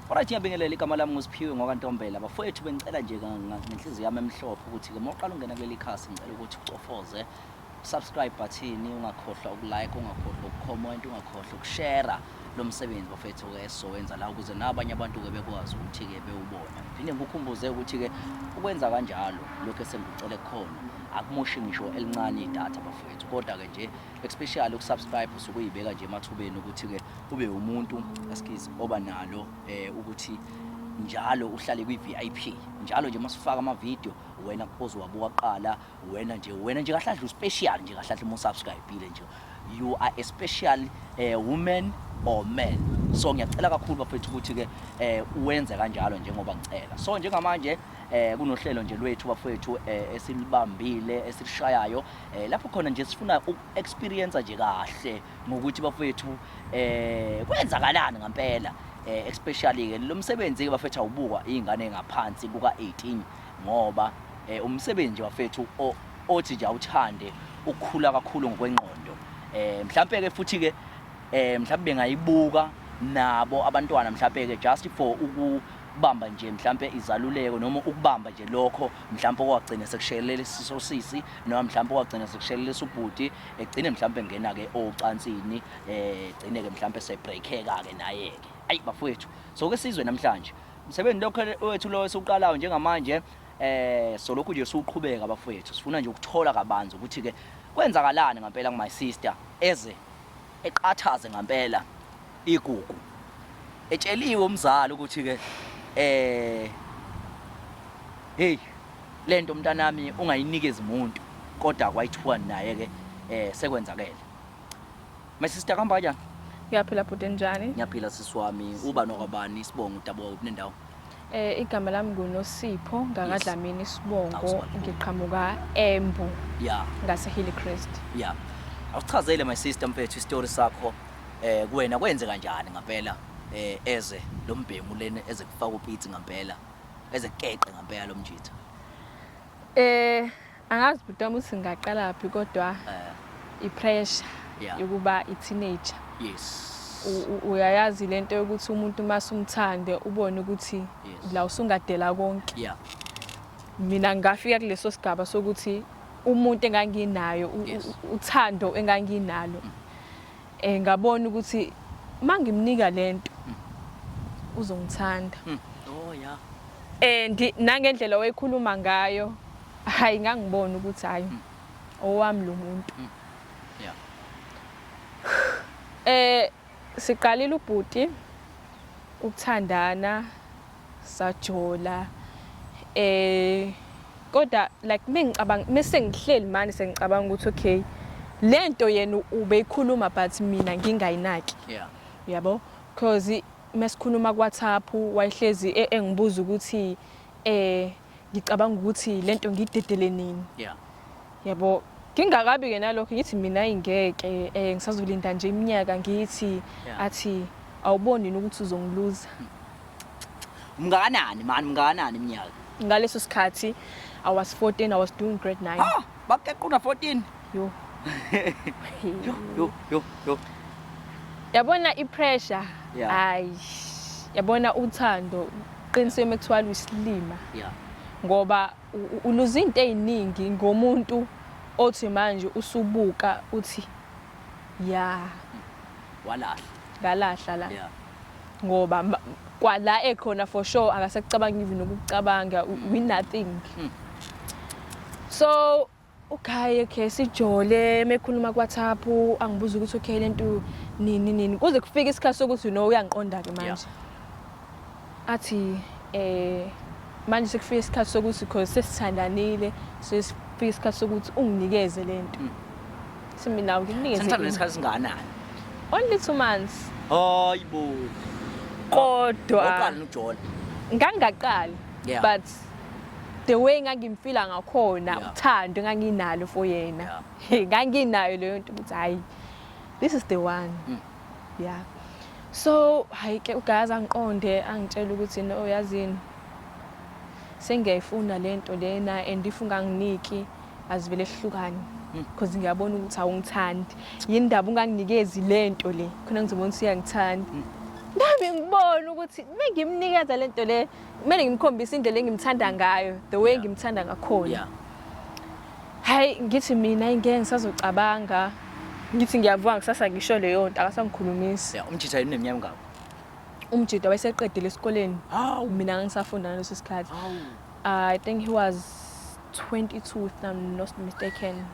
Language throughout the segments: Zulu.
Alright, ngiyabingelela. Igama lami nguSiphiwe ngwaKaNtombela. Bafowethu, bengicela nje ngenhliziyo yami emhlophe ukuthi-ke uma uqala ungena kuleli khasi, ngicela ukuthi ucofoze subscribe button, ungakhohlwa ukulike, ungakhohlwa ukucomment, ungakhohlwa ukushare lo msebenzi, bafethu-ke, esizowenza la ukuze nabanye abantu-ke bekwazi ukuthi-ke bewubone. Ngiphinde ngikukhumbuze ukuthi-ke ukwenza kanjalo lokhu esengikucele khona akumoshi ngisho elincane idatha, bafethu, kodwa-ke nje especially ukusubscribe usuke uyibeka nje emathubeni ukuthi-ke ube umuntu, excuse, oba nalo ukuthi njalo uhlale kwi-VIP. Njalo nje masifaka ama-video, wena ozowabuka kuqala. Wena nje kahle kahle uspecial nje kahle kahle. Uma usubscribe-ile nje, you are a special woman or man. So ngiyacela kakhulu, bafethu, ukuthi-ke uwenze kanjalo njengoba ngicela. So njengamanje kunohlelo nje lwethu, bafethu, esilibambile, esilishayayo, lapho khona nje sifuna uku-experience nje kahle ngokuthi, bafethu, kwenzakalani ngempela. Especially ke lo msebenzi ke, bafethu, awubukwa izingane ngaphansi kuka 18 ngoba umsebenzi nje, bafethu, othi nje awuthande ukukhula kakhulu ngokwengqondo. Mhlambe ke futhi ke mhlambe bengayibuka nabo abantwana, mhlambe ke just for ukubamba nje mhlambe izaluleko noma ukubamba nje lokho mhlambe okwagcina sekushelela isisosisi noma mhlambe okwagcina sekushelela ubhuti, egcine mhlambe ngena ke ocansini, gcine ke mhlambe sebreakeka ke naye ke. Ayi bafowethu, so ke sizwe namhlanje umsebenzi lokho wethu lo esiuqalayo njengamanje. So lokhu nje siuqhubeka, bafowethu, sifuna nje ukuthola kabanzi ukuthi ke kwenzakalani ngempela ku my sister eze eqathaze ngempela igugu etsheliwe umzali ukuthi ke hey, lento mntanami ungayinikezi umuntu, kodwa kwayithiwa naye ke sekwenzakele. My sister, kuhamba kanjani? Ngiyaphila bhuti, njani? Ngiyaphila, sisi wami. Uba nokwabani isibongo, udabuka kuphi nendawo? Igama lami nguNosipho ngakaDlamini isibongo. Awusibali. Ngiqhamuka Embo ngase Hillcrest. Yeah, awuchazele, my sister, mfethu, isitori sakho. Kuwena kwenze kanjani ngempela eze lo mbhemu lena eze kufaka upitsi ngempela, eze keqe ngempela lo mjitha? Angazi bhuti wami ukuthi ngingaqala phi, kodwa i-pressure yokuba i-teenager. Uyayazi lento yokuthi umuntu masumthande ubone ukuthi la usungadela konke. Mina ngafika kuleso sigaba sokuthi umuntu enganginayo uthando enganginalo, ngabona ukuthi mangimnika lento uzongithanda. Oh yeah. And nangendlela wayekhuluma ngayo, hayi, ngangibona ukuthi hayi, owami lo muntu. Siqalile ubhuti ukuthandana, sajola, kodwa like mengicabanga, mase ngihleli manje sengicabanga ukuthi okay, lento yena ubeyikhuluma but mina ngingayinaki. Uyabo, because mesikhuluma ku WhatsApp wayehlezi engibuza ukuthi ngicabanga ukuthi lento ngidedele nini. Yabo, ngingakabi ke nalokho, ngithi mina ayingeke, ngisazolinda nje iminyaka, ngithi athi awuboni yini ukuthi uzongiluza. Mngakanani mani, mngakanani iminyaka? Ngaleso sikhathi I was 14, I was doing grade 9. Ha, bakequna 14? Yo. Yo yo yo yo. Yabona i-pressure. Hayi, yabona uthando, qiniseke mekuthiwa luyisilima ngoba uluza into eziningi ngomuntu othi manje usubuka uthi ya Walahla. Ngalahla la ngoba kwala ekhona for sure akasakucabangi even ukucabanga, we nothing. So okay, sijole, mekhuluma ku WhatsApp angibuza ukuthi okay, lento nini nini, kuze kufike isikhathi sokuthi no, uyangiqonda ke manje. Athi manje sekufika isikhathi sokuthi, because sesithandanile, sesifika isikhathi sokuthi unginikeze lento. Simina ngikunikeze Senithanda ini? isikhathi singakanani? Only 2 months. Hayibo. Kodwa Oqala ujola. Ngangingaqali but the way ngangimfila ngakhona, uthando enganginalo for yena, nganginayo leyo nto ukuthi hayi, this is the one. Yeah, so hayi ke ugazi angiqonde, angitshela ukuthi no, yazini, sengiyayifuna lento lena and if unganginiki azivele sihlukane because ngiyabona ukuthi awungithandi, yini ndaba unganginikezi lento le khona ngizobona ukuthi uyangithanda. Nami ngibona ukuthi mengimnikeza lento le kumele ngimkhombise indlela engimthanda ngayo, the way ngimthanda ngakhona. Hayi ngithi mina ngeke ngisazocabanga. Ngithi ngiyavuka kusasa ngisho leyo nto akasangikhulumisi. Yeah, umjitha yini neminyaka emingaki? Umjita wayeseqedile esikoleni. Hawu. Mina ngangisafunda ngaleso sikhathi. Hawu. I think he was 22 if I'm not mistaken.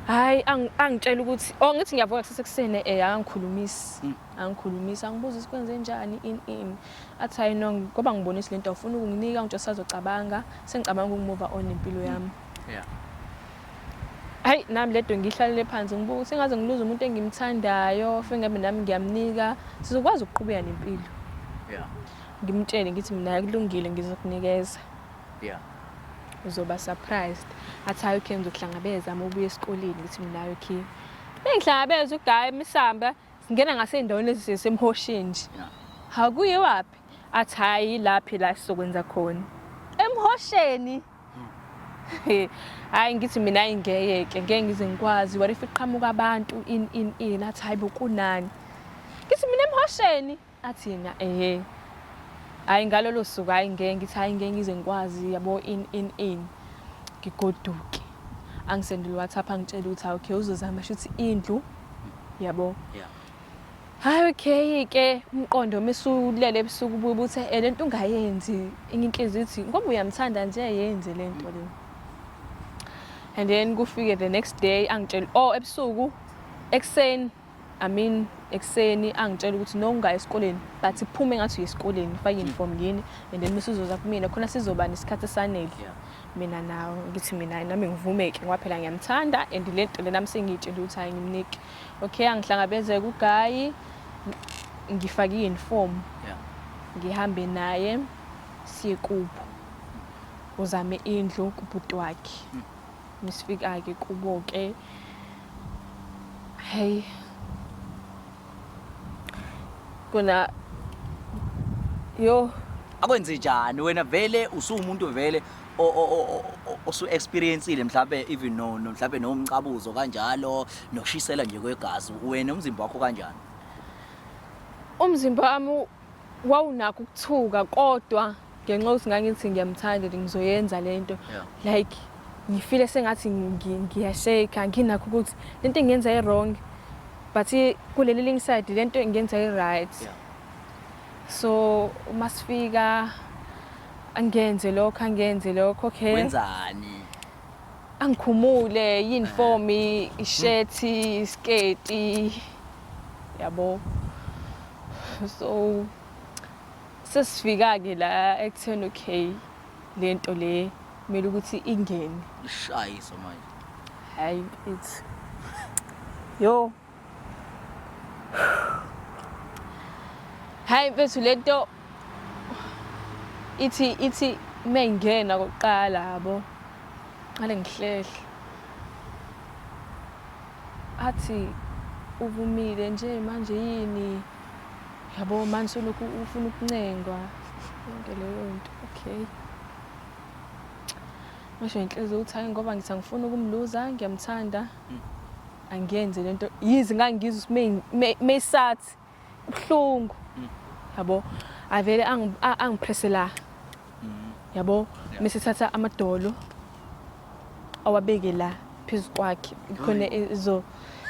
Hayi angitshela ukuthi oh ngithi ngiyavuka kusasa ekuseni angikhulumisi. Angikhulumisi angibuza ukuthi kwenze njani in in. Athi hayi no ngoba ngibonisa lento awufuna ukunginika ngitsho sazocabanga sengicabanga ukumove on nempilo yami. Hayi nami lento ngihlalele phansi ngibuka ukuthi sengaze ngiluze umuntu engimthandayo fingabe nami ngiyamnika sizokwazi ukuqhubeka nempilo. Ngimtshele ngithi mina kulungile ngizokunikeza. Uzoba surprised. Athi hayi okay ngizokuhlangabeza uma ubuya esikoleni ngithi mina hayi okay. Bengihlangabeza uguy misamba singena ngasendaweni ezisemhosheni nje. Hakuye wapi? Athi hayi laphi la sizokwenza khona. Emhosheni. Hayi ngithi mina ayingeyeke ngeke ngize ngikwazi what if iqhamuka abantu in in in athi hayi bokunani. Ngithi mina emhosheni athi yena ehe. Hayi ngalolo suku hayi ngeke ngithi hayi ngeke ngize ngikwazi yabo in in in. Ngigoduke. Angisendele WhatsApp angitshela ukuthi okay uzozama shuthi indlu yabo. Hayi okay ke umqondo mesulele ebusuku ubuye ubuthi lento ungayenzi inye inhliziyo ithi ngoba uyamthanda nje yenze lento le. And then kufike the next day angitshela oh ebusuku ekuseni I mean ekuseni angitshela ukuthi no ungayi esikoleni but iphume ngathi uye esikoleni fake uniform yini and then misuzoza kumina khona sizoba nesikhathi esanele. Mina nawe ngithi mina nami ngivumeke ngoba phela ngiyamthanda and lento le nami sengiyitshela ukuthi hayi ngimnike. Okay angihlangabeze kuGayi ngifake i-uniform. Ngihambe naye siye kubo. Uzame indlu kubhuti wakhe. Misifika ke kubo ke. Hey. Kuna yo Akwenze njani wena vele usuwumuntu vele osu experienceile mhlawumbe even no mhlawumbe nomcabuzo kanjalo nokushisela nje kwegazi wena umzimba wakho kanjani? Umzimba wami wawunakho ukuthuka kodwa ngenxa yokuthi ngangithi ngiyamthanda ngizoyenza lento like ngifile sengathi ngiyashake anginakho ukuthi lento engiyenza i-wrong but kuleli linye side lento engiyenza i-right. So uma sifika angenze lokho angenze lokho okay. Wenzani? Angikhumule uniform, ishirt, isketi yabo. So sesifika ke la ekutheni okay lento le kumele ukuthi ingene. Ishayiso manje. Hayi it's yo. Hayi mfethu lento ithi mengena kokuqala yabo. Qale ngihlehle. Athi uvumile nje manje yini? Yabo manje solokhu ufuna ukuncengwa yonke leyo nto. Okay. Ngisho inhliziyo ukuthi hayi ngoba ngithi angifuni ukumluza ngiyamthanda. Angiyenze lento yize ngangizwa ukuthi meyisathi ubuhlungu. Yabo avele angipresse la. Yabo mase thatha amadolo awabeke la phezu kwakhe khona izo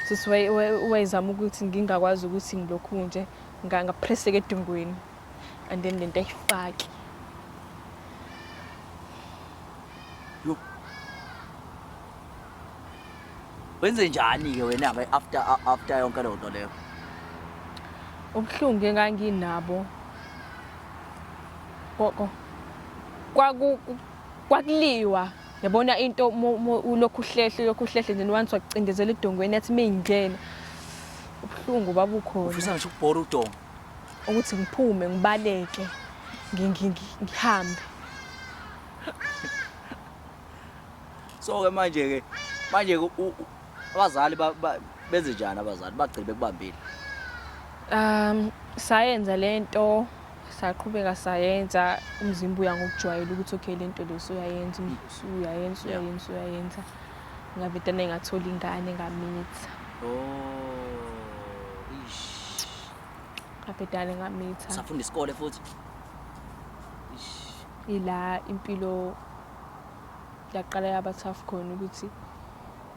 sisi wayezama ukuthi ngingakwazi ukuthi ngilokhu nje ngapresseka edongweni and then lento ayifaki. Yo. Wenze njani ke wena ke after yonke leyo nto leyo? Ubuhlungu enganginabo kwakuliwa yabona into ulokhu uhlehle ulokhu uhlehle then once wakucindezela edongweni yathi meyingena ubuhlungu babukhona. Ufisa ngisho ukubhora udongo ukuthi ngiphume ngibaleke ngihambe. So ke manje abazali benze njani abazali bagcine bekubambile? Sayenza lento saqhubeka sayenza umzimba uya ngokujwayela ukuthi okay lento le usuyayenza usuyayenza usuyayenza usuyayenza ngavedane ngathola ingane ngamitha. Oh ish. Ngabhedane ngamitha. Usafunda isikole futhi? Ila impilo yaqala yaba tough khona ukuthi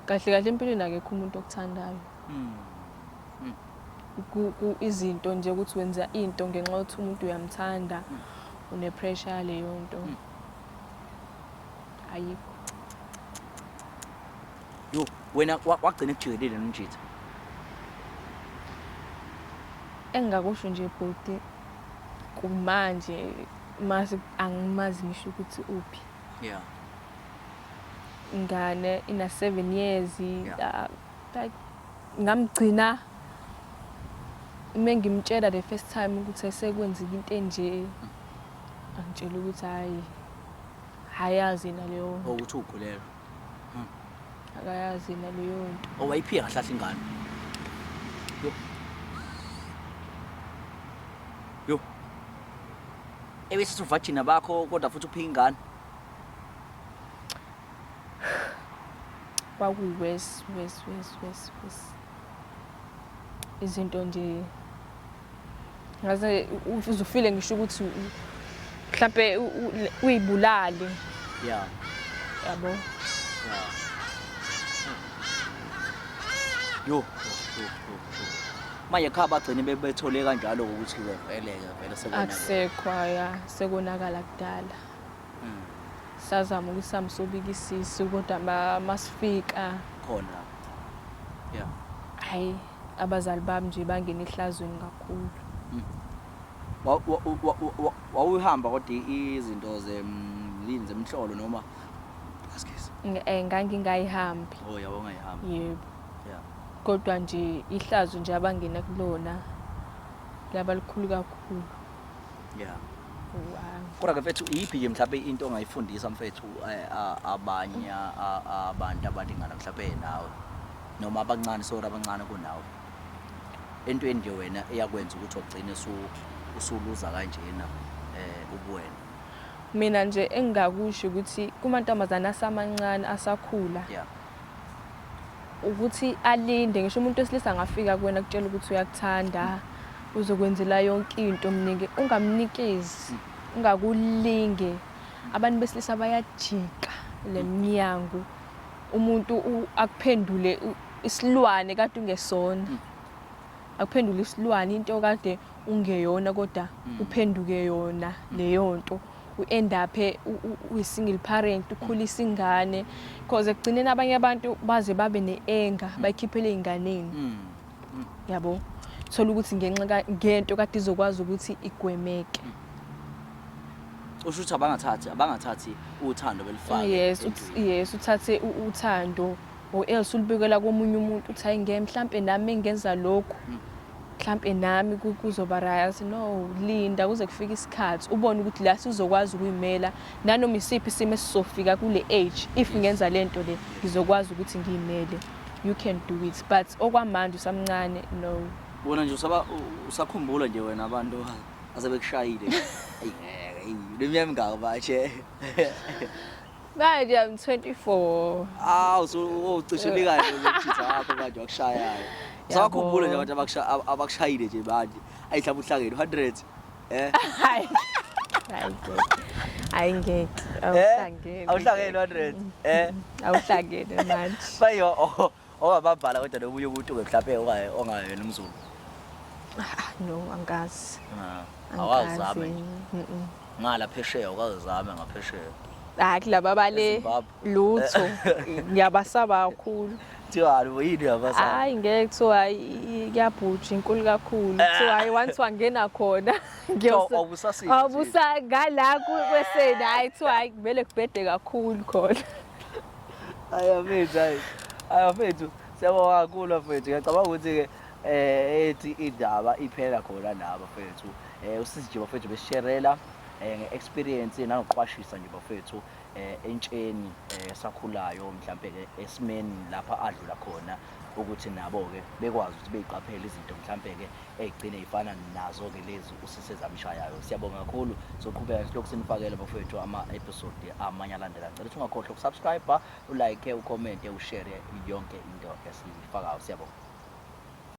kahle kahle empilweni akekho umuntu okuthandayo. Izinto nje ukuthi wenza into ngenxa yokuthi umuntu uyamthanda, une-pressure yaleyo nto. Ayikho. Yo, wena wagcina ekujikelile nomjitha. Engingakusho nje bhuti kumanje mase angimazi ngisho ukuthi uphi. Yeah. Ingane ina 7 years. Yeah. Like ngamgcina mengimtshela the first time ukuthi sekwenzeka into enje, angitshela ukuthi hayi hayazi naleyo nto. Ukuthi ukhulelwe. Akayazi naleyo nto. Oh, wayiphika kahle kahle ingane. Yo. Yo. Ebese uvagina bakho kodwa futhi uphika ingane. Kwakuyi-worse, worse, worse, worse, worse. Izinto nje ngaze uzufile ngisho ukuthi mhlambe uyibulale. Yeah. Yabo. Yeah. Yo. Manje cha bagcine bethole kanjalo ukuthi ke vele ke vele sekonakele. Akusekho ya, sekonakala kudala. Sazama ukuthi samsobika isisu kodwa masifika khona. Yeah. Hayi, abazali bami nje bangena ehlazweni kakhulu. Wawuhamba kodwa izinto yini zemhlolo noma askies? Ngangingayihambi. Oh, yabo ungayihambi. Yebo. Yeah. Kodwa nje ihlazo nje abangena kulona laba likhulu kakhulu. Yeah. Wow. Kodwa ke mfethu iyiphi nje mhlawumbe into ongayifundisa mfethu abanye abantu abalingana mhlawumbe nawe noma abancane sorry abancane kunawe, entweni nje wena eyakwenza ukuthi ugcine usuluza kanjena ubuwena? Mina nje engingakusho ukuthi kumantombazane asamancane asakhula, Yeah. ukuthi alinde ngisho umuntu wesilisa angafika kuwena akutshela ukuthi uyakuthanda, uzokwenzela yonke into, mnike, ungamnikezi, ungakulinge. Abantu besilisa bayajika le mnyango, umuntu akuphendule isilwane kade ungesona, akuphendule isilwane into kade ungeyona kodwa uphenduke yona leyo nto. U-end up uyi-single parent, ukhulisa ingane, because ekugcineni abanye abantu baze babe ne-anger bayikhiphele ey'nganeni. Yabo, thola ukuthi ngenxa ngento kade izokwazi ukuthi igwemeke. Usho ukuthi abangathathi uthando belifake. Yes, yes, uthathe uthando or else ulibekela komunye umuntu uthi hayi ngeke mhlambe nami ngenza lokhu, mhlambe nami kuzoba right. No, linda kuze kufike isikhathi ubone ukuthi la sizokwazi ukuyimela nanoma isiphi isimo esizofika kule age. If ngenza lento le ngizokwazi ukuthi ngiyimele, you can do it, but okwamanje usamncane, no. Wena nje usakhumbula nje wena abantu asebekushayile. Ayi ngeke, leminyaka emingaka manje? Manje I'm 24. Awu, ucishe likahle lomjitha wakho manje wakushayayo. Usakhumbula nje abantu abakushayile nje manje. Ayi mhlawumbe uhlangene 100. Hayi. Hayi ngeke. Hayi ngeke. Awuhlangene. Awuhlangene 100. Awuhlangene manje. Bayo ongababhala kodwa nomunye umuntu ke mhlawumbe ongayena umZulu. No, angazi. Awazame nje. Ngala phesheya ukazame ngaphesheya. Hayi kulaba bale lutho. Ngiyabasaba kakhulu. Kuthiwani yini uyabasaba? Hayi ngeke kuthiwa kuyabhuja inkulu kakhulu. Kuthiwa hayi once wangena khona awubusasinda. Awubusa ngala kweseni hayi kuthiwa hayi kumele kubhede kakhulu khona. Hayi mfethu, hayi. Hayi mfethu, siyabonga kakhulu mfethu. Ngiyacabanga ukuthi ke ethi indaba iphela khona la bafethu. Usisi nje bafethu besisherela nge-experience nanokuqwashisa nje bafethu entsheni esakhulayo mhlambe ke esimeni lapha adlula khona ukuthi nabo ke bekwazi ukuthi beyiqaphele izinto mhlambe ke eyigcine ifana nazo ke lezi usisi ezamshayayo. Siyabonga kakhulu, soqhubeka silokhu sinifakele bafethu ama episode amanye alandelayo. Ngicela ukuthi ungakhohlwa ukusubscribe, ulike, ucomment, ushare yonke into esiyifakayo. Siyabonga.